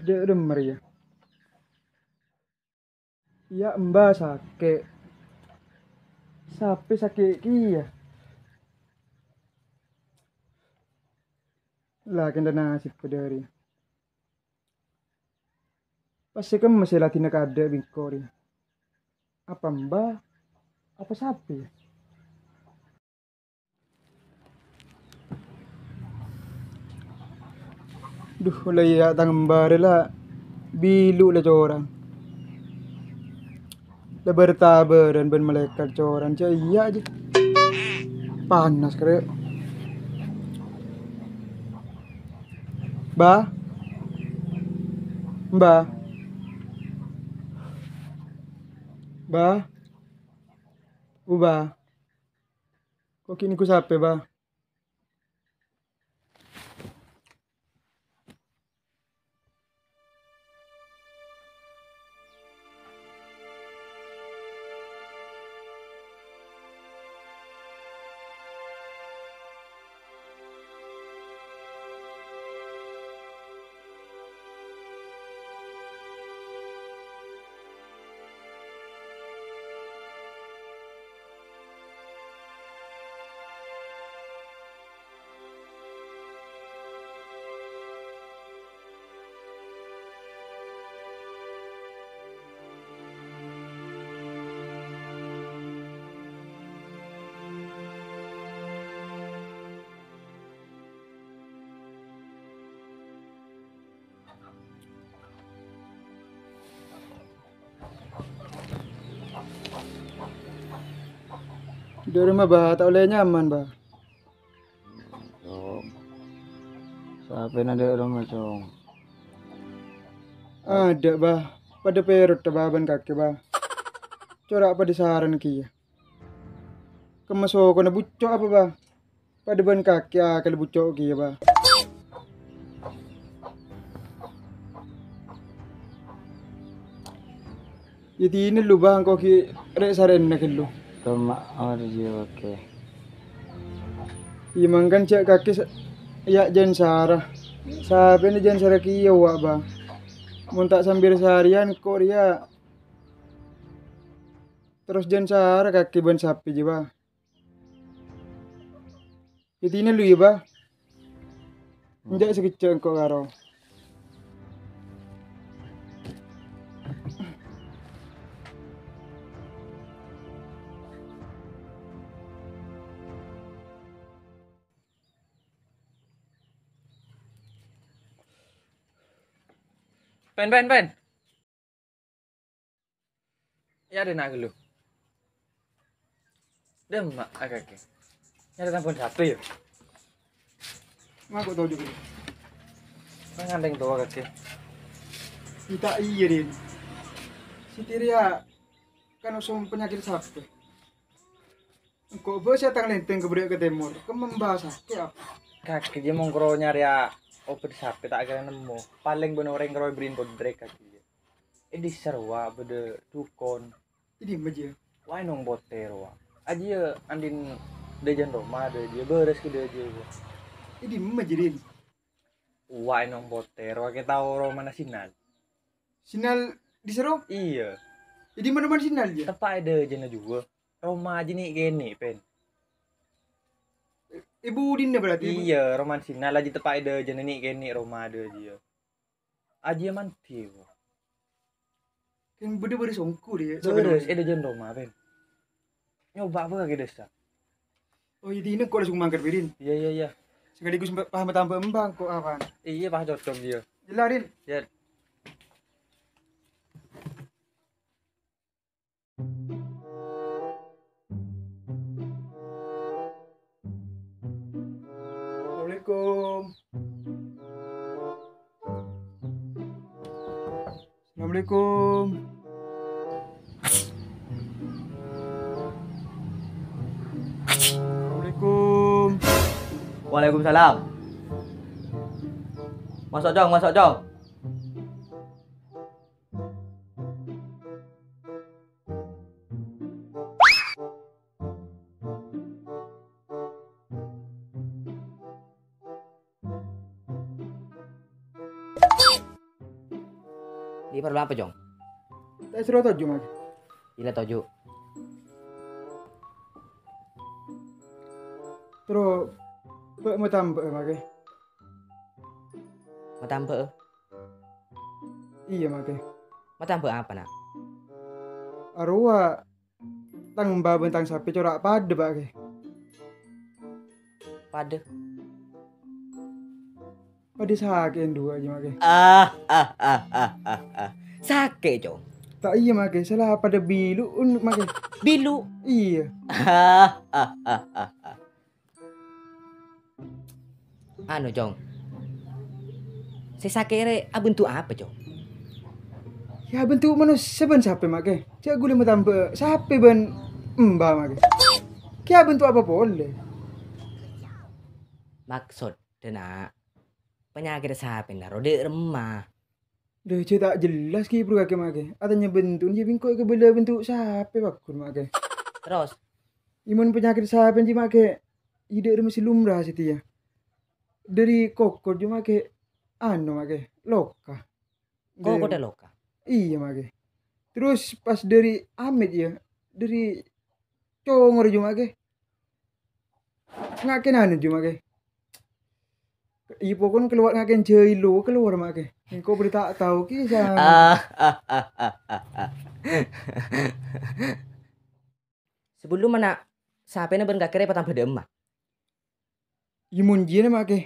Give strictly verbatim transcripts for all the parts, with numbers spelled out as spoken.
Dâ' remma rèya. Iyâ, embâ sakè'. Sapè sakè' kèya. La kènto nasib bâdâ rèya. Pas sè kemma sè la dinah kaadâ' bi' engko' rèya. Apa embâ? Apa sapè? Dhu, la iyâ tang embâ rè la bilu la coran. La bâr-tabârân bân malaèkat coran, jâ' iyâ jâ. Panas, karè. Ba? Mbah? Ba? Uba? Ko' ghi' nèko sapè, Ba? Dâ' remma, Ba, ta' ollè nyaman, Ba. Cong. Sapèna dâ' remma, Cong? Adâ', Ba. Padâ pèrot, Ba, bân kakè, Ba. Cora' padâ sarana kèya. Kemma sokona bucco' apa, Ba? Padâ bân kakè akalla bucco' kèya, Ba. Yâ dinah lu, Ba, engko' ghi' rè'-sarèna ghâllu. Kemma arjiyâ, oke. Iyâ, mangkana jâ' kakè sa-, iyâ jân sara. Sapèna jân sara kèya, wa', Ba. Mon ta' sambir sarèyan, engko' rèya terros jân sara kakè bân sapè jiyâ, Ba. Yâ dinah lu, yâ, Ba. Enjâ' sakejjhâ' engko' karo. Pen, pen, pen. Yâ, dâ' na' ghâllu. Dâ' emma' akakè. Nyarè tambhâna sapè, yâ. Ma' ko' toju' ghâllu. Nang ngandeng towa, kakè. Ita' iyâ, Din. Siti rèya kan osom panyakèt sapè. Engko' bâ' sè tang lèntèng ka bârâ' ka tèmor, kemma embâ sakè' apa? Kakè jiyâ mon karo nyarèya obhât sapè ta' kèra nemmo. Palèng bân orèng karo èberri'in kodrèk kakè jiyâ. È dissa' rowa bâdâ dukon. È dimma jiyâ? Wa' è Nong Potè rowa. Ajiyâ andin dâjâna roma dâjiyâ, bârâs kè dâjâ, Bu. È dimma jiyâ, Din? Wa' è Nong Potè rowa, kè tao romana Sinal. Sinal dissa' ro? Iyâ. È dimma romana Sinal jiyâ? Teppa' è dâjâna juwâ. Roma ajiyâ nè'-kènè', Pen. È budina berarti, Bu? Iyâ, romana Sinal ajiyâ teppa' è dâjâna nè'-kènè' roma dâjiyâ. Ajiyâ mandhi, Bu. Kèng bâdâ bârâs ongghu, Din, yâ, Bârâs, è dâjâna roma, Pen. Nyoba' bâ' ka dissa'. Oh, iyâ, dinah engko' langsung mangkat, Din. Iyâ, iyâ, iyâ. Sekaligus mba-, paham tambah embang kok, awan. Iyâ, pas cocok jiyâ. Jelas, Din. Yâ. Assalamualaikum. Assalamualaikum. Assalamualaikum. Waalaikumsalam. Masuk, Cong, masuk, Cong. Parlo apa, Cong? Ta' èsoro toju', Make. Iyâ la toju'. Terro, bâ' matambâ'â, Make. Matambâ'â? Iyâ, Make. Matambâ'â apa, Na'? Arowa tang emba bân tang sapè cora' padâ, Make. Padâ? Padâ sakè'en duwâ' jiyâ, Make. Ah, ah, ah, ah, ah, ah. Sakè', Cong? Ta' iyâ, Make. Sala padâ bilu'un, Make. Bilu'? Iyâ. Ah, ah, ah, ah, ah. Anu, Cong. Sè sakè' rè abentuk apa, Cong? Yâ, abentuk manossa bân sapè, Make. Jhâ' ghulâ matambâ sapè bân emba, Make. Kèya abentuk apa polè? Maksod, Dâ', Na', panyakèt sapèna ro dâ' remma. Lha, jhâ' ta' jelas ghi' buru kakè, Make. Atanya bentu'na jiyâ bengko èkabâlâ bentuk sapè paggun, Make. Terros? Yâ, mon panyakèt sapèna jiyâ, Make, è dâ' remma sè lumrah satèya. Dâri kokot jiyâ, Make, anu, Make, loka. Kokot è loka? Iyâ, Make. Terros pas dâri amit, yâ, dâri congor jiyâ, Make. Ngakèn anu jiyâ, Make. Iyâ, pokon kalowar ngakèn jhâilo kalowar, Make. Engko' bâri' ta' tao kèya. Ah, ah, ah, ah, ah. Sabellunna, Na', sapèna bân kakè rè èpatambâ dâ' emma? Yâ, mon jiyâ, Make.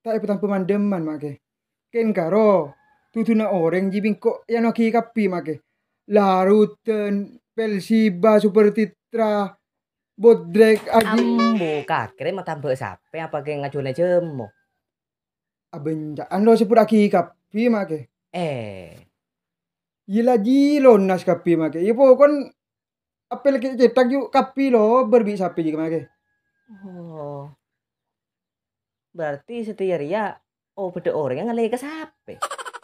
Ta' èpatambâ man-dâmman, Make. Kèng karo, duduna orèng jiyâ bengko èano'aghi kabbhi, Make. Larutan, Pelsiba, Super Citra, Bodrek, Aji. Ambu, kakè rè matambâ sapè apa kèng ngajhuwâlâ jhâmo? Abhânja'an lo' sè buru èaghi kabbhi, Make. Eh. Yâ, la jiyâ lonas kabbhi, Make. Yâ, pokon apel kè cètak jiyâ kabbhi lo' bâr bi' sapè jiyâ, Make. Oh. Berarti satèya rèya, oh, bâdâ orèng ngalè ka sapè?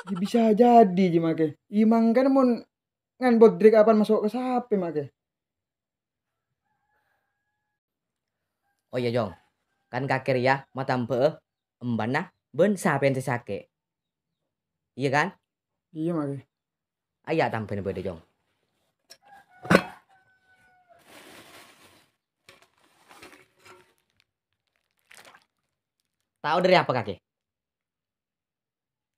Yâ, bisa jadi jiyâ, Make. Yâ, mangkana mon ngan bodrek apan maso' ka sapè, Make. Oh iyâ, Cong. Kan kakè rèya matambâ'â embana bân sapèna sè sakè'. Iyâ, kan? Iyâ, Make. Ayya' tambâna bâdâ, Cong. Tao dâri apa kakè?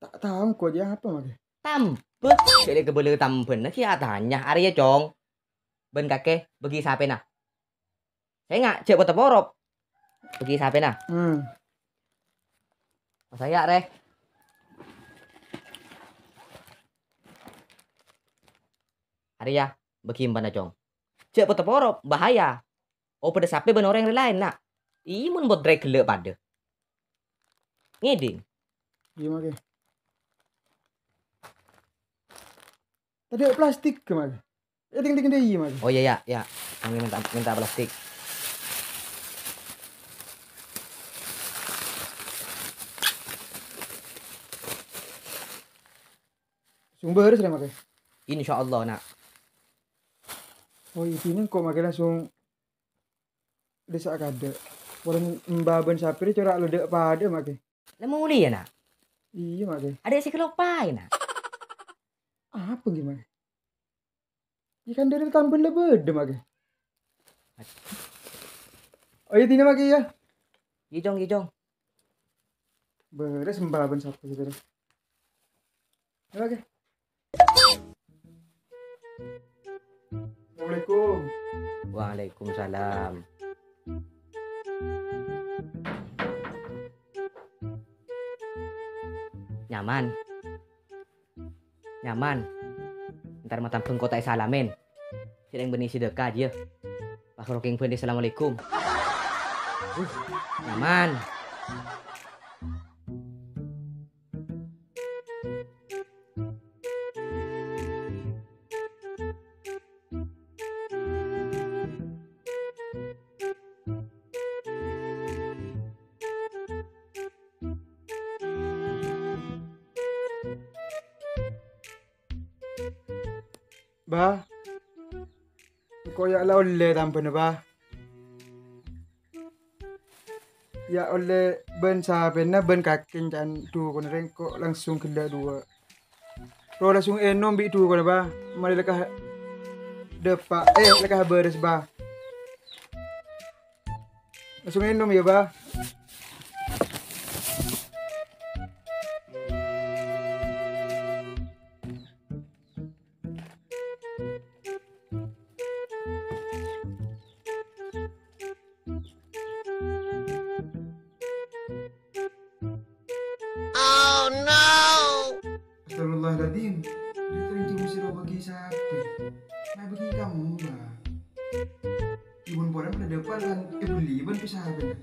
Ta' tao engko' jiyâ apa, Make. Tambâ? Jhâ' lè kabâlâ tambâna kèya atanya. Arèya, Cong. Bân kakè bâgi sapèna. Sènga', jhâ' poto-porop. Bâgi sapèna. Hmm. Masaya', rè. Arèya, bâgi embana, Cong. Jhâ' poto-porop, bahaya. Oh, padâ sapè bân orèng rè laèn, Na'. Iyâ, mon bodrek ghellâ' padâ. Ngèdhing? Iyâ, Make. Tadâ' plastik, Make. Eh, ting, ting, ting, iyâ, Make. Oh, iyâ, iyâ, iyâ. Kami minta, minta plastik. Sumber, sih, Make. Insyaallah, Na'. Oh, intinya kok Make langsung desa' kadâ'. Polana emba bân sapè rè cora' lo' dâ' padâ, Make. La molè, yâ, Na'? Iyâ, Make. Adâ' sè kaloppaè, Na'? Apa, gimana? Yâ, kan dâri tambâna la bâdâ, Make. Oh, iyâ, dina, Make, yâ. Iyâ, Cong, iyâ, Cong. Bârâs emba bân sapè, bârâs. Yâ, Make. Assalamualaikum. Waalaikumsalam. Nyaman. Nyaman. Entar matambâ engko' ta' èsalamèn. Sè rèng bânnè sedekah, jiyâ. Pas rokèng bânnè, "Assalamualaikum." Uh, nyaman. Ba, engko' yâ la ollè tambâna, Ba. Yâ ollè bân sapèna bân kakèn can dukun rèng ko' langsung ghellâ' duwâ'. Rowa langsung ènom bi' dukola, Bâ. Marè la ka-, dâpa', eh, la kabârâs, Bâ. Langsung ènom yâ, Bâ. Oh no! Astagfirullahaladzim. Dhâddhi rèng jhâ' mèsèra bâgi sapè. Ma' bâgi kamu, Bâ. Ghun polè padâ dâpa' kan èbelliyâ bân pèssapèna.